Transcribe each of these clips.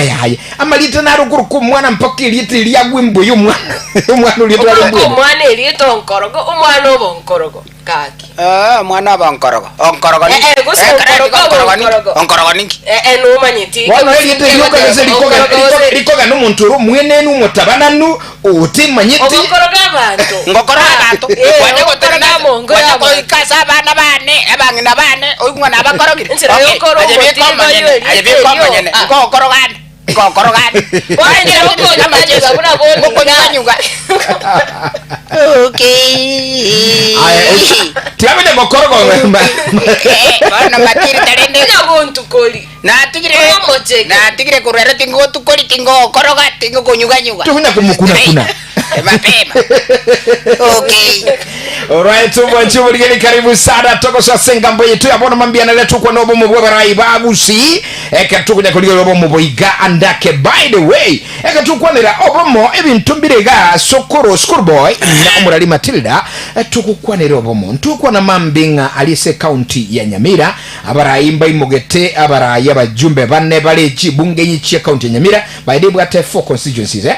yaye. Amarieta naro okorokwa omwana mpaka erieta erio riagwa embwa y'omwana omwana oria tware Okorokwa embwa ime. omwana erieta onkorogo, omwana obe onkorogo, gaki. Eh, omwana obe onkorogo. Onkorogo ninki? Eh, eh, gose Eh, kare onkorogo obe onkorogo ninki? onkorogo. Onkorogo ninki? Eh, eh, nomanyeti. Bono erieta erio okagesa rikoga Onkorogo riko- gose- rikogana omonto ore omwenenu omotabananu otemanyeti. Ogokoroga abanto. Ngokoroga abanto. Eh, Kwanya ogokoroga gotenena amongo kwanya y'abanto. goika ase abana bane, abang'ina bane, oigwe ng'a nabakorogire. Enchera Okay, yokora aye beka omotindo omonyene, oyo aye erieta beka erio. omonyene, Ah. ngokorogane, ngokorogane. Bono enchera okonyuganyuga buna bono iga. Ngokonyuganyuga. Okay. Aye, tiga konya gokoroga Eh, bono Matilda rende Onya gontukori. Natigire Omocheke. natigire korwa ero tingotukori tingokoroga tingokonyuganyuga. Tokonya komokuna-kuna. Eh, mapema. Okay. Alright, omwanchi omorigeri karibu sana togosa ase engambo yetu ya bono mambia nere tukwana obomo bw'abarai ba Gusii eke tukonya korigereria obomo boiga andake by the way eke tukwanera obomo ebinto mbire iga sokoro school boy na omorari Matilda eh, tugokwanera obomo ntokwana mambi ng'a ari ase county ya Nyamira Abarai mbaimogete abarai abajumbe bane bare chibunge inye chia county ya Nyamira by the ebwate four constituencies eh.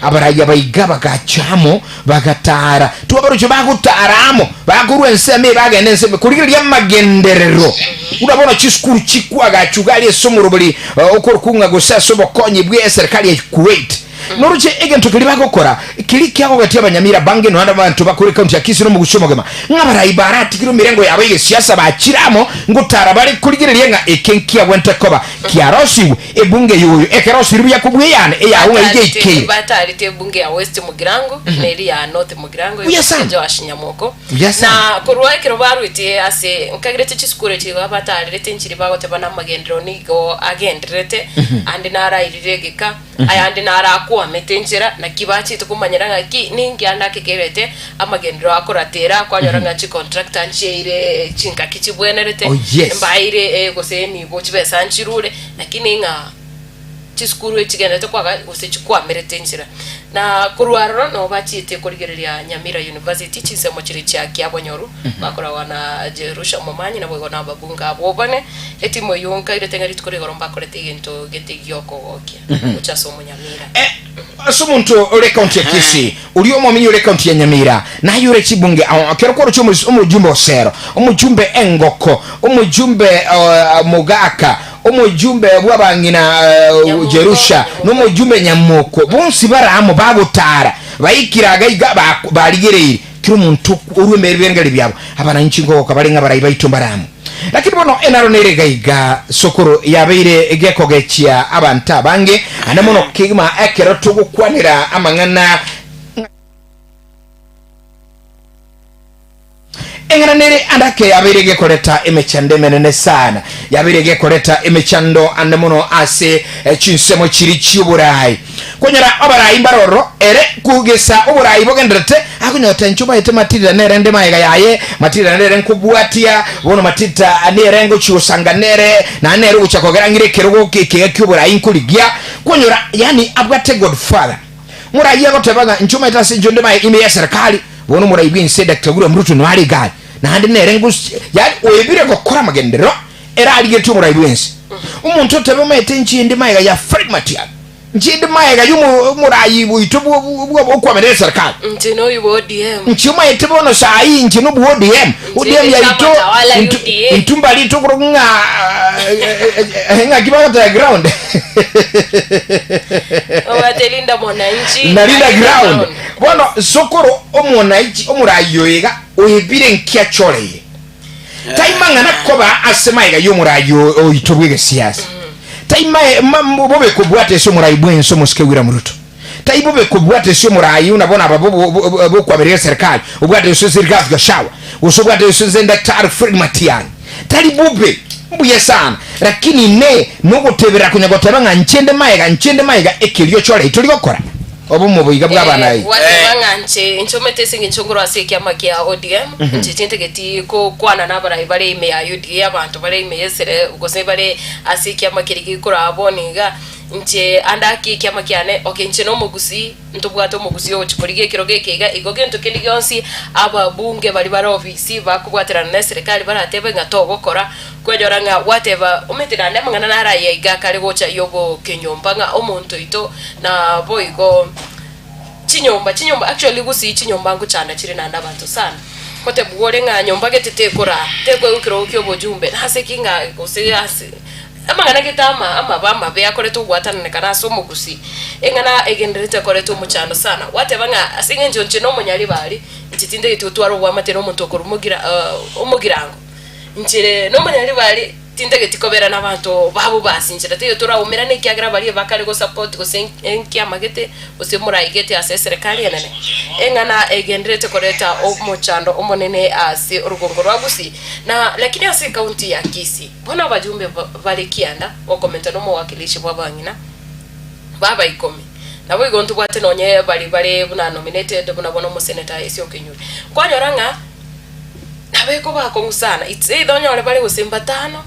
Abarai aba iga bagacha amo bagataara twabaroche bagotara amo bakorwa ensemo eye bagenda ensemo eye korigereria amagenderero buna bono chisukuru chikwagachwa iga aria ase omorobori okorokwa ng'a gose ase obokonyi bwe eserikali ya Kuwait. Noroche egento keria bagokora keria kiagogetia abanyamira bange nonya nabanto bakore ekaunti ya Kisii na omogusi omogima, ng'a abarai baratigire emerengo yabo y'egesiasa bachire amo ngotara bare korigereria ng'a eke nkiagwente koba kiarosigwe ebunge y'oyo ekerosirwe buya kobua eyane eyao ng'a iga eikeire. Batarete ebunge ya West Mugirango na eria ya North Mugirango Buya sana. Joash Nyamoko Buya sana. na korwa ekero barwete ase nkagerete chisukuru echi iga batarerete nchiri bagoteba namagenderero nigo agendererete ande narairire egeka Ayande naro akwamete enchera, naki bachete komanyera ng'aki ninki ande akekerete amagenderero akoratera, kwanyora ng'a chicontractor nchiaire chingaki chibwenerete, Oh, yes. mbaeire eh, gose enibo chibesa nchirure, lakini ng'a chisukuru echigenderete kwaga gose chikwamerete enchera. Na korwa aroro nabo bachiete korigereria Nyamira University chinsemo chiria chia Kiabonyoru, bakoragwa na Jerusha Momanyi naboigo na ababunge abwo bane, Etimu eyio nkairete ng'a rituko rigoro mbakorete egento gete gi'okogokia gocha ase omonyamira. Eh, ase omonto ore ekaunti ya Kisii, oria omomenyi ore ekaunti ya Nyamira, naye ore chibunge ao, ekero kwaroche omo- omojumbe Osero, omojumbe Engoko, omojumbe eh, Mogaka, omojumbe bw'abang'ina eh, Nyamoko, Jerusha, Nyamoko. nomojumbe Nyamoko, bonsi bare amo bagotara, baikire iga iga ba- barigereiri kera omonto orwe ebirengererio biabo, abananchi nkogoka bare ng'a abarai baito mbare amo. Lakini bono enaro nere iga iga sokoro yabeire gekogechia abanto abange, ande mono kegima ekero togokwanera amang'ana Eng'ana nere ande ake yabeire gekoreta emechando emenene sana, yabeire gekoreta emechando ande mono ase eh, chinsemo chiri chi'oborai. Konyora abarai mbaroro ere kogesa oborai bogendererete, akonyota inche obaete Matilda nere nde magega yaye, Matilda nere nkobwatia, bono Matilda nere ngochia gosanga nere, naende nere ogochia kogera ng'ire ekerogo ekiya ki'oborai nkorigia. Kwanyora yaani abwate godfather. Morai agoteba ng'a inche omaete ase inche onde magega ime y'eserekari, bono omorai bw'ense Doctor William Ruto noyo are iga aria, naende nere ngochia yaani oebire gokora amagenderero ere arigetie omorai bw'ense. Omonto otebe omaete inche inde magega ya Fred Matiang'i, Inche inde magega y'omoraai oito bw'okwamenera eserekari. Inche noyo bwa ODM. Inche omaete bono saa hii inche nobwa ODM. Inche ODM ne yaito chama tawala intu- UDA. intwe mbari tokorokwa ng'a ng'aki bagoteba ground. Obwate Linda Mwananchi. Na Linda ground. Bono sokoro omwananchi omoraai oyo iga oebire nki achoreire. Tai mang'ana koba ase magega y'omoraai oito bw'egesiasa. Tai mae- ma- bobe kobwata ase omoraai bw'ense omosike William Ruto. Tai bobe kobwata ase omoraai buna bono aba bo- bo- bo- bokwaberera eserikali, obwate ase ase Rigathi Gachagua, gose obwate ase ase Daktari Fred Matiang'i. Tari bobe, mbuya sana, lakini inee nogoteberera konya goteba ng'a nche nde magega, nche nde magega, ekerio chore tori gokora? Obomo boiga bw'abana Eh, gwateba ng'a nche nchomete ase eng'encho nkorwa ase ekiama kia ODM, nche tintageti gokwana nabarai bare ime ya UDA, abanto bare ime y'esere gose bare ase ekiama keria gekoraa bono iga. Inche ande ake ekiama kiane, okay inche nomogusii, ntobwate omogusii ogochia korigia ekerogo eke iga, igo gento kende gionsi ababunge baria bare ofisi bakobwaterana na eserekari baratebe ng'a togokora, kwanyora ng'a gwateba omanyete naende amang'ana naro aya iga akare gocha yobokenyomba ng'a omonto oito naboigo Chinyomba, chinyomba, actually gusii chinyomba ngochanda chire naende abanto sana. Ngotebwa ore ng'a nyomba gete tekoraa, tekoegwa ekerogo kia obojumbe, nase ki ng'a gose ase amang'ana gete ama amabe amabe akorete ogwatananekana ase omogusii, eng'ana egendererete ekoreta omochando sana. Gwateba ng'a ase eng'encho inche na omonyaribari, inche tintageti gotwara obwamate na omonto okorwa mogira omogirango. Inche na omonyaribari. Tintageti kobera nabanto babo base inchera teiyo toraumerane ekiagera baria bakare gosupport gose enkiama gete gose morai gete ase eserekari enene. Eng'ana egendererete koreta omochando omonene ase orugongo rwa Gusii na lakini ase ecounty ya Kisii bono abajumbe bare kianda gokomenta nomowakilishi bw'abang'ina baba ikomi. Naboigo ntobwate nonye baria bare buna nominated buna bono omosenator Esio Kinyuri. Kwanyora ng'a. Nabo ekoba akong'u sana, it's either onyore bare gose mbatano,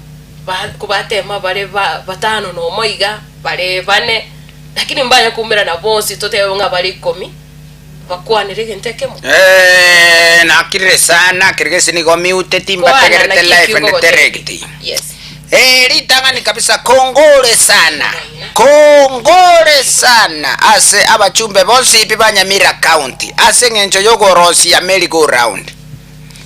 ba kobatema bare ba batano nomo iga, bare bane, lakini mbanya koumerana bonsi totebe ng'a bare ikomi, bakwanere egento ekemo. Eh, nakirire sana kerigesi nigo mute Kwana mbategerete naki live ekio and okogotebia. direct. Yes. Eh, ritang'ani kabisa kongore sana kongore sana ase abachumbe bonsi pi ba Nyamira county ase eng'encho yogorosia merry go round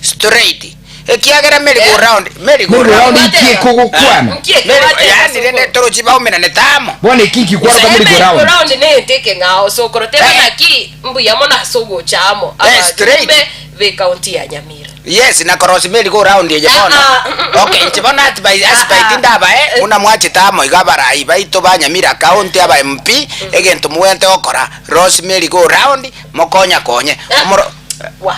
straight ekiagera merry go Eh. round merry go Merry go round round iki ekogokwana. Nki eke Merry- gwateba yaani rende sokoro? torochi baumerane tamo Bono eki nki kwaroka merry go round. round nento ekeng'ao sokoro teba Eh. naki mbuya mono ase ogocha amo Eh, straight. abachumbe b'ecounty ya Nyamira. Yes, na korosia merry go round eye bono. Ah, ah, mm, mm, Okay, inche bono advice, Ah, advice ah. tindabae, buna mwachete amo iga abarai baito ba Nyamira county, aba MP, egento mogwente gokora, rosi merry go round, mokonya konye. Ah. Omoro Wa.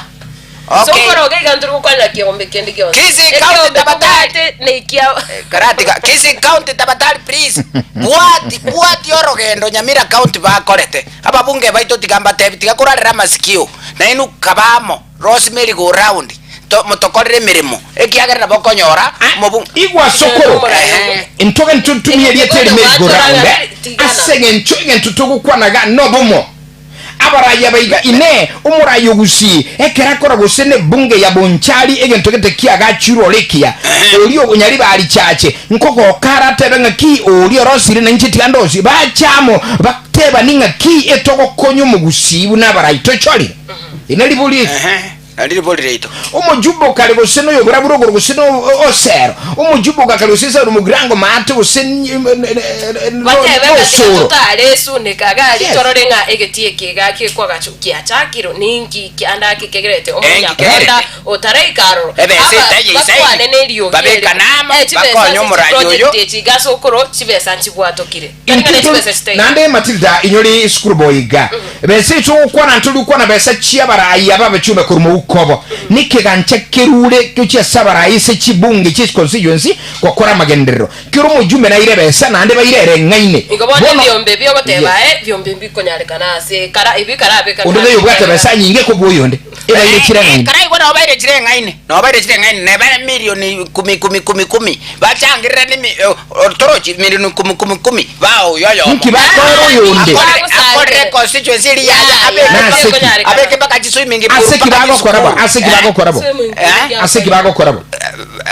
Okay. Sokoro iga iga nturi gokwanera kiombe kende gionsi. Kisii County Ekiombe tabatari. tobwate nekia Karatiga, Kisii County tabatari please, bwati, bwati orogendo Nyamira County bakorete. Ababunge baito tiga mbatebi, tiga korarera amasikio, nainwe kaba amo. Rosemary go round to motokorere emeremo ekiagera nabo okonyora omobu Igwa sokoro Ehe. ntoge ntotumie erieta eri merry go round eh, ase eng'encho egento togokwanaga nobomo. Abarai aba iga inee omorai ogusii ekero akora gose ne bunge ya Bonchari egento gete kiagachirwe ore ekiya oria onyaribari chache nkogoka aratebe ng'a ki oria orosire na inche tiga ndosie bache amo batebani ng'a ki etogokonya omogusii buna abarai tochorire. Eri naribori eri. Ehe, nari ribori riaito. Omojumbe okare gose noyoborabwo rogoro gose nosero, omojumbe ogakare gose esaro mogirango maate gose Batebe ng'a tiga nosoro. totare esuneka gari Yes. torore ng'a egetii eke iga kekwagachu kiachakirwe ninki kianda ake kegerete Enki omonyakonda kegerete? otaraika aroro Ebesa Aba etaiyo isaini, bakwane neriogi babekane erimo. amo, Eh, chibesa bakonye ase omoraia oyo. chiproject echi iga ase okoro chibesa nchibwatokire Tari ng'a ne chibesa chitaiyo. Naende Matilda inyori esukuru boiga. Besa echi ogokwana ntori gokwana besa chi'abarai aba abachumbe korwa moukobo. Nekegancha kerure gochia ase abarai ase chibunge chie constituency gokora amagenderero. Kera omojumbe naire ebesa naende baire ere eng'aine. Igo bono Bono ebiombe ebi ogoteba Yes. aye, biombe mbikonyarekana ase kara ebi karabeka Onde taiyo obwate besa nyinge kobua oyonde. Ebaire chire eng'aine. Karaigwe nabo baire chire eng'aine, nabo baire chire eng'aine, neba emilioni kumi kumi kumi kumi, bachangirerane emi torochi milioni kumi kumi kumi, baa oyo oyomo. Inki bakoera oyonde? Akorere akorere constituency eria yaye abeke Nase ki? abeke mpaka chiswimming pool Ase ki mpaka bagokora bo? chisukuru. Ase ki bagokora bo? Eh? Ase ki bagokora bo?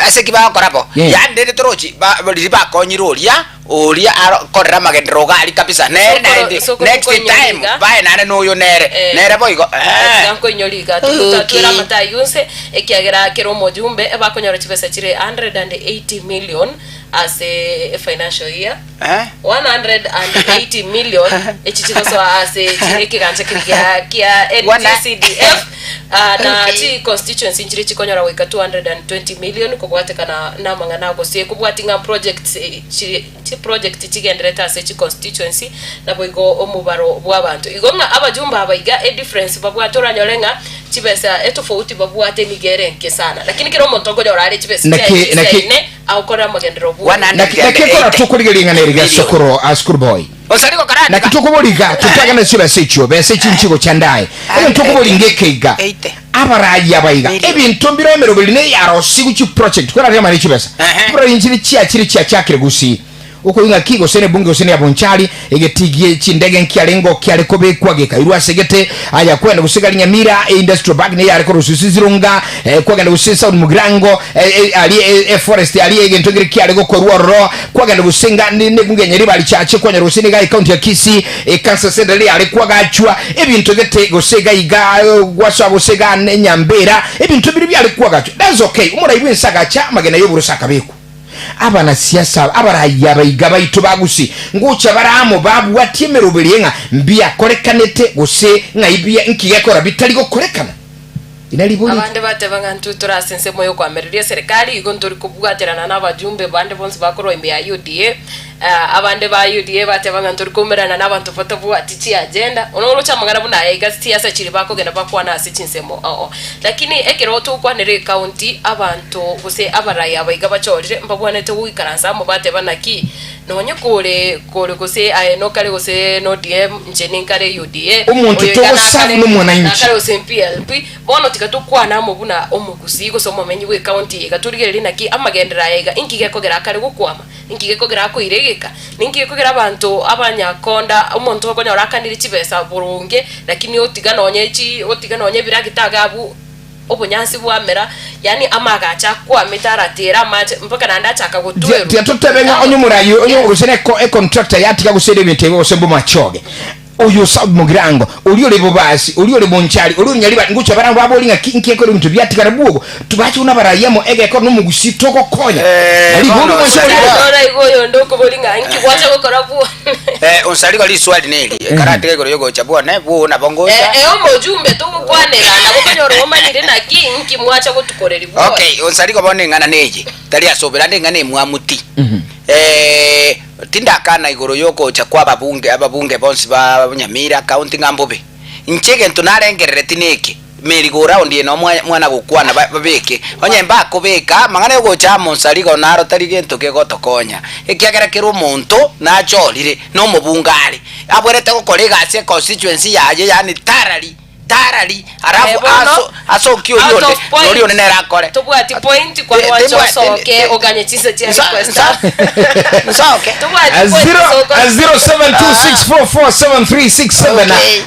Ase ki bagokora bo? Yeah. Yaani rende torochi ba riria bakonyire oria oria akorere amagenderero iga aria kabisa nere Sokoro- naende sokoro next nkoinyora time iga. bae naende noyo nere Eh. nere boigo eh. Tiga nkoinyora iga Okay. totwere amato ayio nse ekiagera kera omojumbe ebakonyora chibesa chire 180 million ase financial year Eh? 180 million echi chigosoa ase chi- ekegancha keria gia kia NGCDF ah, na Okay. chi constituency nchire chikonyora goika 220 million kobwatekana na amang'ana gose kobwati ng'a projects eh, chi chi project chigenderete ase chi constituency naboigo omobaro bw'abanto igo ng'a abajumbe aba iga edifference babwate oranyore ng'a chibesa etofauti babwate niga ere enke sana lakini kera omonto okonyora are chibesa Naki- chiaye naki- chisaine Agokora amagenderero bwonsi. Naki naki ekora tokorigereria ring'ana eri ria sokoro a school boy. Osari gokora Naki tokoboriga totagenda chibesa echio besa echi nchigo chandae. Egento tokoboringa ekeiga. Abarayi aba iga ebinto mbire emeroberi ne yarosigu chi project kora riamane chibesa. Ehe. Bro inchiri chiachire chiachakire gusii. Okoigwa ng'aki gose nebunge gose neya Bonchari, egetii gie chindege nkiarenge kiare kobekwa gekairwa ase egete. Aya kwagenda gose gari Nyamira, e-industrial park niyo yare korwa Susu Zirunga, kwagenda gose South Mugirango, aria e-forest aria egento nkere kiare gokorwa ororo, kwagenda gose nga nebunge ya Nyaribari Chache, kwanyora gose niga ecounty ya Kisii, ecancer center riria yare kwagachwa, ebinto gete gose iga iga gwasoa gose iga Nyambera, ebinto biria biare kwagachwa. That's okay, omorai bwense agacha amagena y'oborose akabekwa. Abanasiasa aba abaraiyo abaiga baito ba Gusii ngocha bare amo babwatie emeroberio ng'a mbiakorekanete gose ng'ai bia nki gekora bitari gokorekana. Ina ribori eri. Abande bateba ng'a intwe tore ase ensemo y'okoamereria eserekari, igo ntori kobwaterana nabajumbe bande bonsi bakorwa ime ya UDA. Abande ba UDA bateba ng'a ntori koumerana nabanto batabwati chiagenda. Bono oroche amang'ana buna aya iga siasa chiria bakogenda bakwana ase chinsemo oo. Lakini ekero togokwanera ecounty abanto gose abarai aba iga bachorire mbabwanete goikaransa amo bateba naki nonye kore kore gose aye nokare gose na ODM inche ninkare UDA Omonto oyo iga togosabu nakare nomwananchi. nakare gose PLP bono tiga tokwane amo buna omogusii gose omomenyi bwe ecounty eye iga torigererie naki amagenderero aya iga inki gekogera akare gokwama. Ninki gekogera akoira egeka? Ninki gekogera abanto abanyakonda, omonto okonyora akanire chibesa boronge, lakini otiga nonye chi otiga nonye ebiragita iga abwo obonyansi bwamera, yaani amagacho akwamete aratera amache mpaka naende achaka gotwerwa. Tiga totebe ng'a onye omorai onye gose ne econtractor yatiga gosera ebinto ebi gose mbomachoge. Oyo South Mugirango, oria ore Bobasi, oria ore Bonchari, oria ore Nyaribari, ngochia barabwo babori ng'aki inki ekore ebinto biatigara bwogo, tobache buna abarai amo egekoro nomogusii togokonya. Eh, Na ribori bono mwanche Onsarigo. boria. Naro igo oyonde okobori ng'a inki gwacha gokora bwone. Eh, Onsarigo riswali neri, karatiga igoro yogocha bwone, bwoo nabo ngocha. Eh, eh, omojumbe togokwanera, nabo okonyora omanyire naki inki mwacha gotukoreri bwone. Okay, Onsarigo bono eng'ana neye, tari ase obere, ande eng'ana emwamu ti. Eh, Tindakana igoro y'ogocha kw'ababunge, ababunge bonsi ba Nyamira County ng'a mbobe. Inche egento narengerereti neke, merry go round eye noo mwana gokwana babeke. Onye mbakobeka, amang'ana y'ogocha amo nsarigo naro tari gento kegotokonya, ekiagera kera omonto nachorire na omobunge are, abwerete gokora egasi econstituency yaye yaani tarari. Tarari, Aye alafu bono, aso asokie oria out onde, of na oria point, onde nere akore. tobwati point Ti- kwarwa tibwa- osoke ti- oganye chinsa chia Nso- request. nso- nsoke. Tobwati point soko. 0726447367 Okay.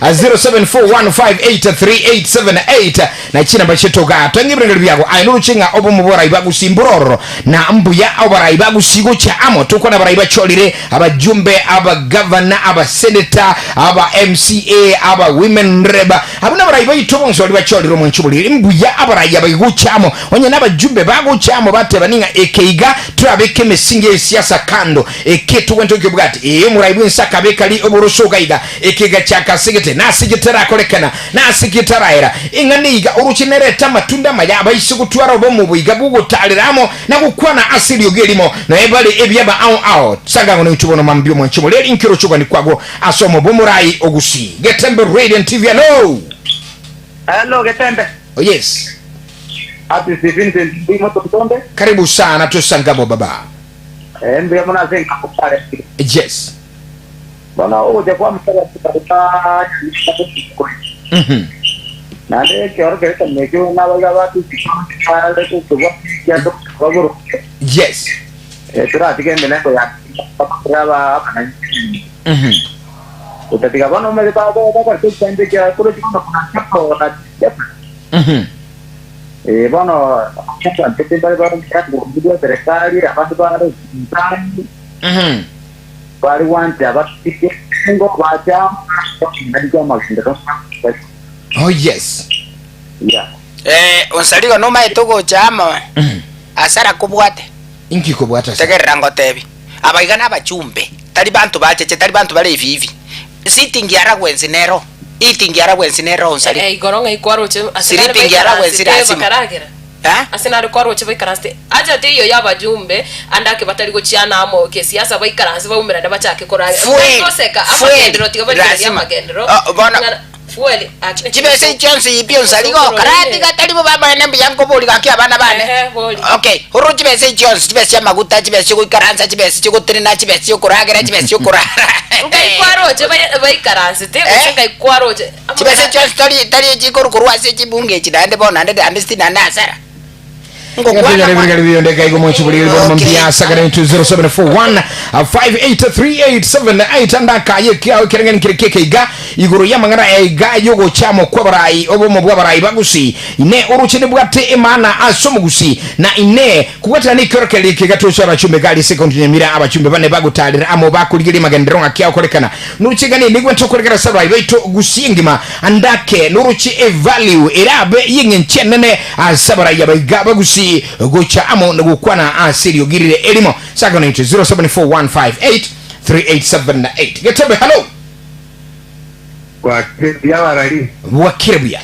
0741583878 na chinamba chietoga twange ebirengeri biago aye noruche ng'a obomo bw'abarai bagusimbura ororo na mbuya abarai bagusigocha amo tokwana abarai bachorire abajumbe, abagavana, abaseneta, aba MCA, aba women rep, abwo nabarai baito bonsi baria bachorire omwancho boriri. Mbuya abarai aba gocha amo, onye nabajumbe bagocha amo bateba ning'a eke iga torabeke emesingi y'esiasa kando, eke togwenerete gokebwati. Ee, omorai bwensi akabeka ri oboroso iga iga, eke gachaka ase gete, nase getarakorekana, nase getaraera. Eng'ana iga oroche nerete amatunda amaya abaise gotwara obomo boiga bw'ogotaarera amo na gokwana ase eriogi erimo, nonya bare ebiaba ao ao. Sanga ang'o naintwe bono mambia omwanche omoreri, inki oroche ogani kwago ase omo bw'omorai o Gusii. Getembe Radiant TV, hello! Hello Getembe. Oh yes. Ati si Vincent ndi moto nde. Karibu sana tosangamo baba. Eh mbuya mono ase enkambo kare. Yes. Bono ogocha kwa motari ase Mhm. Naende ekeoro keria ekanisa ekio nabaiga abatusi bare gokebwa ekiagera baboronge. Yes. Eh, toratiga emenengo ya aba abananchi. Mhm. Otatiga bono omanyete bakorete ekitambe ekia korochi bono kuna chako na chapa. Mhm. Eh, bono abanto mbare bare serikali abanto bare nsani Mhm. bare gwancha abatige ngo bacha amagendero. Oh yes. Yeah. Eh, onsarigo nomaete ogocha amo asara kobwate Inki kobwata ase? tegerera ngotebi abaiga nabachumbe tari banto bacheche tari banto bare hivi hivi sitting yaragwensi nero eating yaragwensi nero onsarigo Eh, igoro ng'ai kwaroche ase nare Sleeping yaragwensi baikaransete lazima bakaragera Eh? ase nare kwaroche baikaransete acha teiyo ya abajumbe ande ake batari gochiana amo kesiasa baikaranse baumerane bachake koragera Fuel, Goseka fuel, amagenderero tiga barigereria lazima. amagenderero Oh, bono- Ng'ana- Fuel, akina Chibesa chibeso. chionsi pi onsarigo Sokoro karati ine. gatari bo bamaene mbuya nkobori gaki abana bane Ehe, bori. okay oro chibesa chionsi chibesa chia amaguta chibesa chiogoikaransa chibesa chiogotenena chibesa chiokoragera chibesa chiokorara Ngai kwaroche bai- baikaransete gose Eh? ngai kwaroche chibesa chionsi tari tari chikoru korwa ase chibunge echi naende bono naende naende siti naende asara. Ngokwana kwa- Okay. 0741 andakaye kiao kereng'ani kere kekeiga igoro y'amang'ana aiga yogochamo kw'abarai obomo bw'abarai bagusi ine oroche nebwate emana ase omogusi na ine kobwatana nekiorokererio ekiga toche abachumbe gari ase ekaunti ya Nyamira abachumbe bane bagotarera amo bakorigeria amagenderero ng'aki agokorekana noroche iga nenigwe ntokorekera ase abarai baito gusii engima andake noroche evalue erabe y'eng'encho enene Ase abaraiya baiga abagusi gocha amo na gokwana ase eriogi rire erimo. Sakonete 0741583878. Getembe hallo. Bwakire buya abarari Bwakire buya.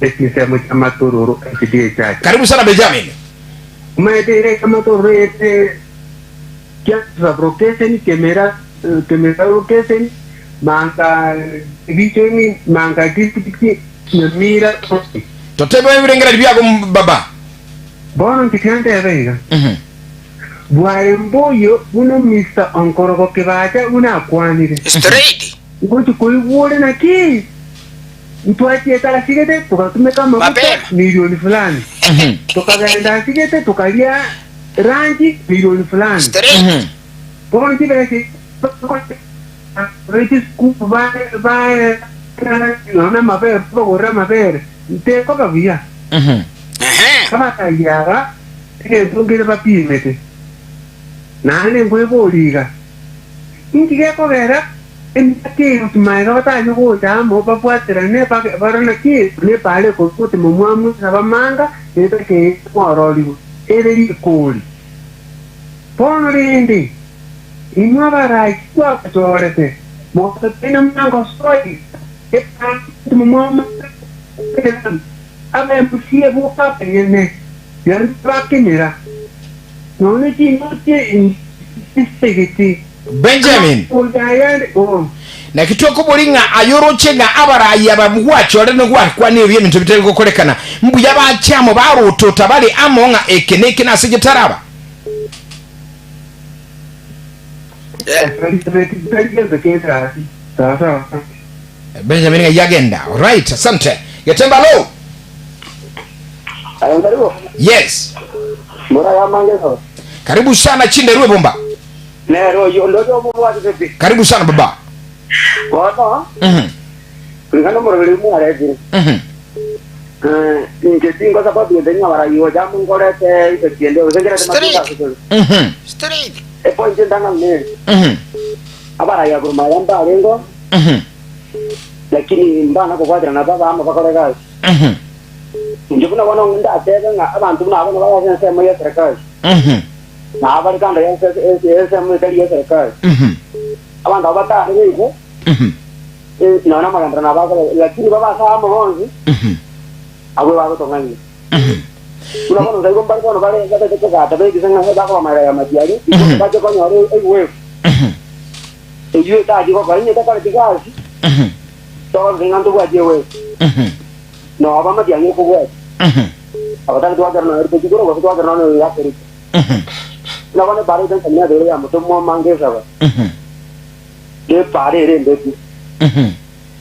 ase chinsemo chi'amatororo SDA Church. Karibu sana Benjamin. Omanyete ere amatororo ete kia location kemera kemera location manga region manga district Nyamira County. Totebe ebirengererio biago baba. Bono inche tiga ntebe iga, Bware mboyo buna Mister Onkorogo Kibacha buna akwanire. Straight. Ngochi koigwa ore naki? Ntwachiete asigete togatumeka amaguta Mapema. milioni fulani. Tokagenda asigete tokaria ranchi milioni fulani. Straight. Bono chibesa Ab'echisukuru bae nonya namabere bagorere amabere, tekoba buya. Abatai aba egento nkere bapimete, naende nkweboria iga, Inki gekogera emiaka eye gochia magega batanye gocha amo babwaterane barore naki nepaara ekorwa gotima omwami ase abamanga netake eye mwororigwe ere rikori? Bono rende, Inwe abaraki kwabachorete, mogototeina mwangosoa epaara timomwamanya abemusie boka abanyene, naende bakenyera nonya chindoche chisegete. Benjamin, Amakunde aya oo. Naki tokobori ng'a aye oroche ng'a abarai aba gwachorire na gwakwanire ebi ebinto bitari gokorekana, mbuya bache amo barotota bare amo ng'a eke neke nase getaraba? Tari gento kende gaki. Sawa sawa. Benjamin ng'ai agenda. Alright, asante. Getemba hello. Ayo karibu. Yes. Mbona ya mangeso. Karibu sana Chinderwe Bomba. Nero yo ndo yo mubwati pepe. Karibu sana baba. Bono kulingana murobere mwaretire. Inche tingo sababu yende ng'abara jamu nkorete ifetiende osengerete Straight. Straight. Epoint ndang'ane abaraya kurumaya mbarengo lakini mbana kobwatera na baba amo bakore gasi inche buna bono ndatebe ng'a abanto buna abana bagase ensemo ya serikali na abari kando ya ensemo etari ya serikali abanto abo batari beiko nonya amagenderero nabo akore lakini babase amo bonsi abwo bagotong'ania buna bono nsa igo mbare bono bare batete kogata begise ng'a bakobamarera ya matiang'i bache konyora ewave eyio etachie gokora onye etakoreti gasi togoteba ng'a ntobwati ewave noba amatiang'i okobwatia abatari twakera nonya ritoki korwa gose twakera nonya oyo yakerete buna bono ebara ete nsamia ere ya motomwa omange esaba Nepara ere embe pi.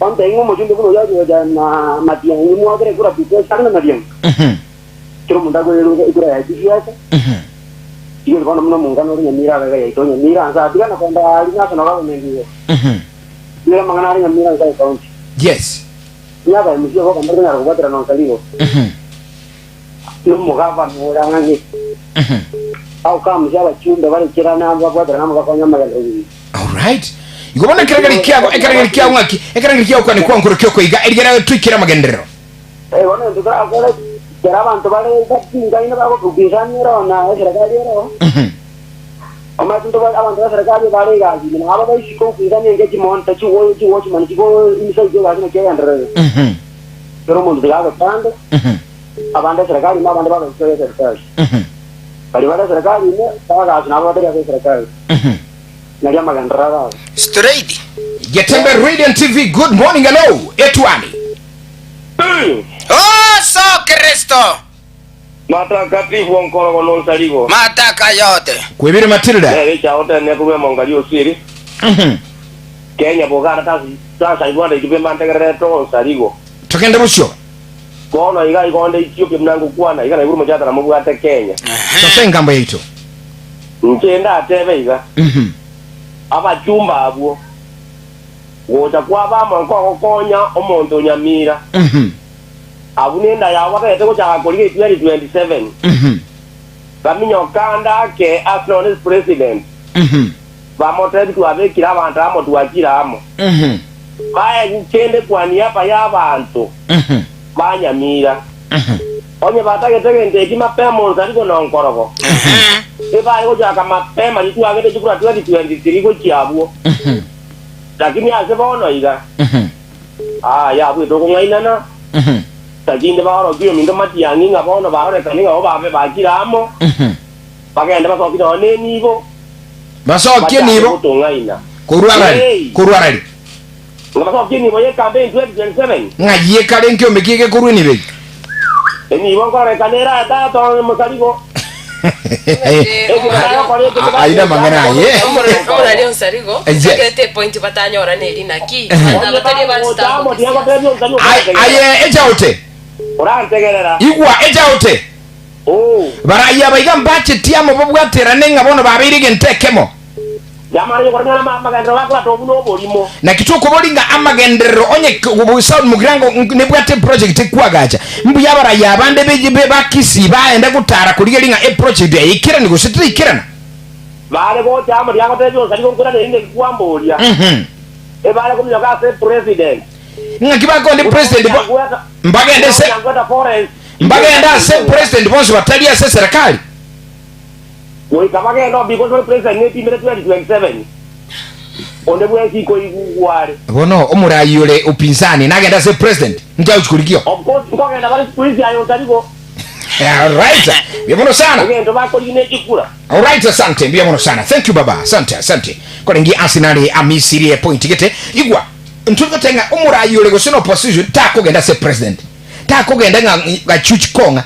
Ontebi ng'a omochumbe buna oyio agocha na matiang'i mwakere ekura pi kwesana na matiang'i. Kera omonto akoirerwa ekura yaye chisiasa. Igo bono buna omongwana ore Nyamira abega yaito Nyamira nsa atiga na kogenda aria national government igo. Nigo amang'ana are Nyamira nsa ecounty. Yes. Onye aba MCA boka mbare konyara kobwaterana nonsa rigo. Nomogavana ore ang'ang'e. How comes abachumbe bare kera na babwaterana amo bakonya amagenderero gusii. Alright. Igo bono ekerengerio kiago, ekerengerio kiago ng'aki, ekerengerio kiago kwane kwankoro kiokoiga erigere toikere amagenderero. Eh, bono intwe torakore kera abanto bare batingaine bagokobisania ero na eserekari ero. Omanyete intwe bare abanto ba eserekari bare egasi ime, nabo baisike gokwisania enga chimonto chigo chiwatchman chigo inside egasi naki egenderere. Kera omonto tiga agochande, abande eserekari ime abande babe isiko ya eserekari. Baria bare eserekari ime bagasi nabo batari ase eserekari. Nario amagenderero arabe. Straight. Getembe Radio and TV, good morning, hello, Etwani. Oh, so Kristo. Matakatifu onkorogo nonsarigo. Mataka yote. Kwebire Matilda. Nere echagotenenia korwa emonga y'Osiri. Kenya, Buganda, Tanzania, Uganda, Ethiopia mbantegererete onsarigo. Togende bosio. Bono iga igo onde Ethiopia buna ngokwana iga naigure omochie ataramobwate Kenya. Tosoe engambo yaito. Inche ndatebe iga, Abachumba abwo, gocha kwaba amo nkogokonya omonto o Nyamira, abwo nenda yabo batagete gochaka korigia 2027, baminyoka ndake ase nonye president, bamotebi twabekire abanto amo twachire amo, baegwe kende kwa niaba y'abanto ba Nyamira. Onye batagete gento eki mapema onsarigo na onkorogo, ebare gochaka mapema ritwagete chikura 2023 gochia abwo. Lakini ase bono iga, aya abwete okong'ainana, lakini baorokie ominto matiang'i ng'a bono barorekane ng'a bo babe bachire amo, bagende basokie nonya nenibo, Basokie bachake nibo gotong'aina. korwa arari, Ei! korwa arari. Ng'a basokie enibo y'ekambe in 2027. Ng'ai ekare nkiombe ki egekorwa enibo eye? Enibo nkororekana ere aye tata one mosarigo. Aye namang'ana aye. Omorari onsarigo Yes. ekete epoint batanyora neri naki Ehe. abanto abatari bachete amo Aye aye echaote. Orantegerera. Igwa echaote. Oo. Barayi aba iga mbachetie amo babwaterane ng'a bono babeire egento ekemo. Yamara yokoreng'ana amagenderero gakorata obwo noborimo. Naki tokoboria ng'a amagenderero onye South Mugirango nebwate eproject ekwagacha, mbuya abarai abande ba Kisii baende gotara korigereria ng'a eproject eye eikerani gose teikerana. Bare gocha amo riagotebia onsarigo nkorane erinde nkwamboria. Ebare kominyoka ase president. Ng'aki bakonde president mbagende ase mbagende ase president bonsi batari ase eserekari. Goika bagende o because ore president nepimire 2027 onde bwensi koigugwa are. Bono omorai ore upinzani nagende ase president nki agochi korigia. Of course nkogenda bare siku hizi aye otarigo. Alright. Mbuya mono sana. Egento bakorigia ne chikura. Alright asante mbuya mono sana. Thank you baba. Asante asante. Korenge Arsenal amisirie point gete. Igwa nturi goteba ng'a omorai ore gose na opposition takogenda ase president. Takogenda ng'a gachuchi kong'a.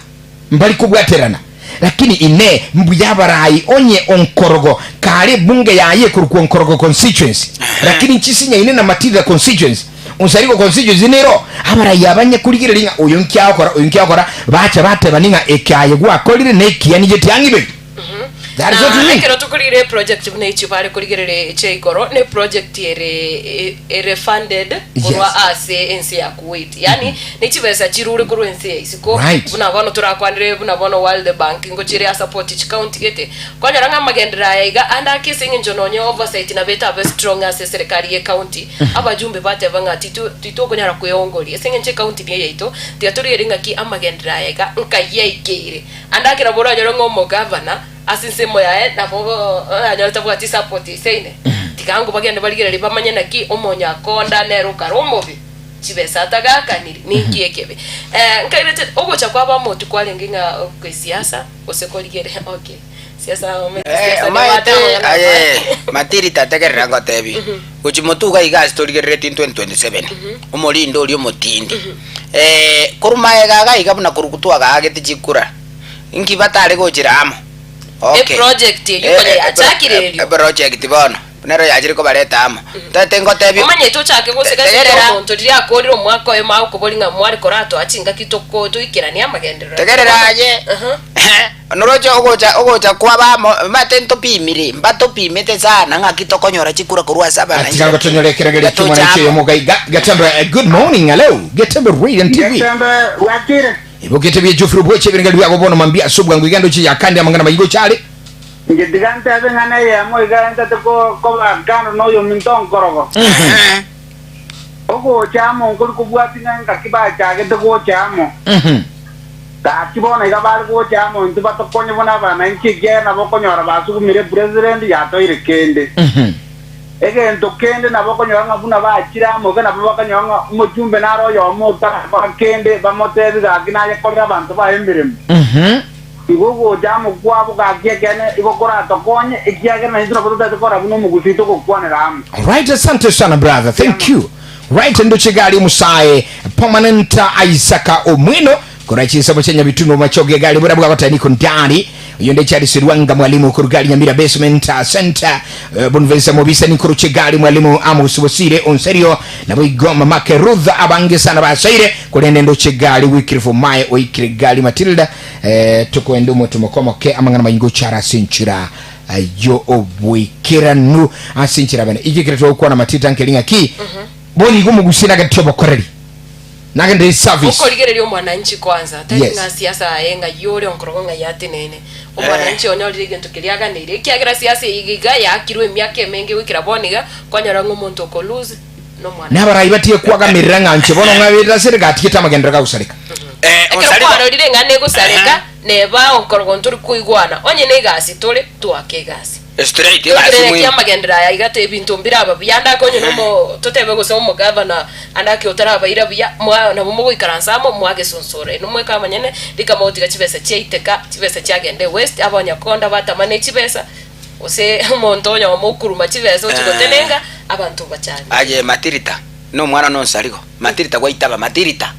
Mbari kobwaterana. Lakini inee, mbuya abarai onye onkorogo kare ebunge yaye ekorokwa Onkorogo constituency, lakini nchisinyaine na Matirira constituency, Onsarigo constituency nero abarai abanye korigereria ng'a oyo nki agokora, oyo nki agokora, bacha batebani ng'a eke aye gwakorire nekiya ninche tiang'iberi. That is what we Na need. ekero tokorire eproject buna echio bare korigereria echia igoro ne project ere ere funded korwa Yes. ase ense ya Kuwait yaani ne chibesa chirure korwa ense ya isiko Right. buna bono torakwanere buna bono World Bank ngochire a support chicounty gete kwanyora ng'a amagenderero aya iga ande ake ase eng'encho nonye oversight nabo etabe strong ase eserekari ye county abajumbe bateba ng'a titu titokonyara kweongoria ase eng'encho ecounty niyo yaito tiga torigererie ng'aki amagenderero aya iga nkai aikeire Ande ekero boranyore ng'a omogavana ase ensemo yaye nabo oranyore tabwati support eisaine, tiga ango bagende barigererie bamanye naki omonyakonda nere okare omobe, chibesa atagakaniri, ninki ekebe. Nkairete ogocha kwabo amo tikwarenge ng'a okwe siasa gose korigereria okay, siasa omanyete siasa Omanyete nebwate amang'ana aye amange. Matiri tategerera ngotebi gochi motuga iga ase torigereretie in 2027 omorinde oria omotindi Korwa magega iga iga buna korwa twagaagete chikura, inki batare gochera amo? Okay. Eproject eyio konya yachakire erio. Eproject bono, nero yachire kobareta amo. Tete ngotebie. Omanyete ochake goseka ase Tegerera. omonto riria akorire omwaka oyomo agokoboria ng'a mware koratoa chingaki toko toikeranie amagenderero. Tegerera aye. Aha. Noroche ogocha ogocha kwaba amo, omanyete ntopimire, mbatopimete sana ng'aki tokonyora chikura korwa ase abananchi. Atiga gotonyora ekerogerio Gatocha ki'omwananchi amo. oyomo iga iga. Getembe, good morning, hello. Getembe Radio and TV. Getembe bwakire. Ebogete bie Geoffrey Obweche ebirengererio biago bono mambia ase obwango iga ndoche yakande amang'ana maigo chare. Inche tiga ntebe ing'ana eyemo iga ntete ko- koba kando noyominto nkorogo. Ogocha amo nkori kobwati ng'a ngaki bachagete gocha amo. Gaki bono iga bare gocha amo intwe batokonye buna abananchi ekiagera nabo okonyora basugumire epresident yatoeire kende. Egento kende nabo okonyora ng'a buna bachire amo iga nabo bakonyora ng'a omochumbe nare oyomo otarakora kende bamotebi gaki naye korera abanto baye emeremo. Igo ogocha amo kwabo gaki ekeene igo koratokonye ekiagera naintwe nabo totaete korora buna omogusii togokwanera amo. Alright, asante sana brother, thank you. Right ndoche gari omusae permanent Isaka Omwino kora chinsemo chia Nyabituno machoge gari bura bwagotani kundani. Oyonde Charles Rwanga mwalimu korwa gari Nyamira Basement Center, Bonvensa Mobisa ninkoroche gari mwalimu Amos Bosire Onserio naboigo mamake Ruth abange sana basaire korende ndoche gari Wycliffe Omae oikire gari Matilda tokoenda omoto mokomoke amang'ana mainge ochare ase enchera yo oboikeranu ase enchera bene iki ekero twagokwana Matilda nkeri ng'aki bono igo omogusie nagete obokoreri nagende service. Okorigereria omwananchi kwanza, tari Yes. ng'a siasa aye ng'ai ore onkorogo ng'ai atenene. Omwananchi onyorire egento keria aganeire, ekiagera siasa eye iga yaakirwe emiaka emenge goikera bono iga, kwanyora ng'a omonto oko lose nomwananchi. Nabarai batige kwagamerera ng'a inche bono ng'aberire ase rigatigete amagenderero gagosareka. Ekero Onsarigo. kwarorire ng'a negosareka, neba onkorogo ntori koigwana, onye negasi tore, twake egasi. Straight, egasi Tokerere muhimu. ki'amagenderero aya iga ebinto mbiraba buya, ande ake onye nomo totebe gose omogavana ande ake otarabaira buya, mwa nabo mogoikaransa amo mwagesonsora inwe mweka abanyene, rika mogotiga chibesa chiaiteka, chibesa chiagenda ewaste, abanyakonda batama ne chibesa, gose omonto oyomo okuruma chibesa ochia gotenenga, abanto bachande. Aye Matirita, nomwana nonsarigo, Matirita gwaitaba, Matirita.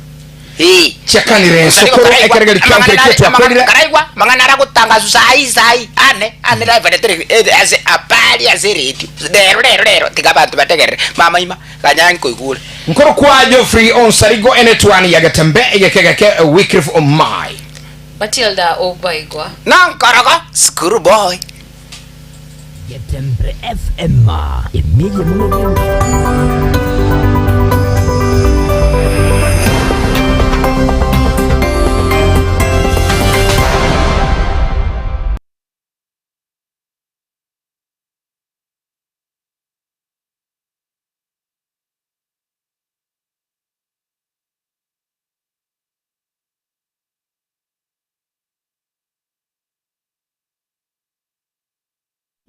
Ee. Chiakanire Onsarigo ensokoro karaigwa, ekeregeri amang'ana kiankere nare- kietwakorire. amang'ana karaigwa, amang'ana aragotangasu sai sai, ane, ane live and direct, eh, ase apari ase eredio, rero rero rero, tiga abanto bategerere, mama ima, ganya nkoigure. Nkoro kwa Geoffrey Onsarigo enetwani ya Getembe egeke geke Wycliffe Omai. Matilda Obaigwa. Nonkorogo, school boy. Getembe FM, emiria mono.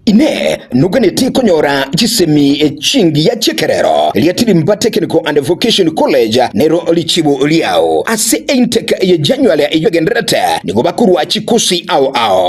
Inee! Noganetie konyora chisemi chingiya chi'ekerero? Riatirimba Technical and Vocation College nero richibu riao. Ase eintake ye January eyio egendererete, nigo bakorua chikosi ao ao.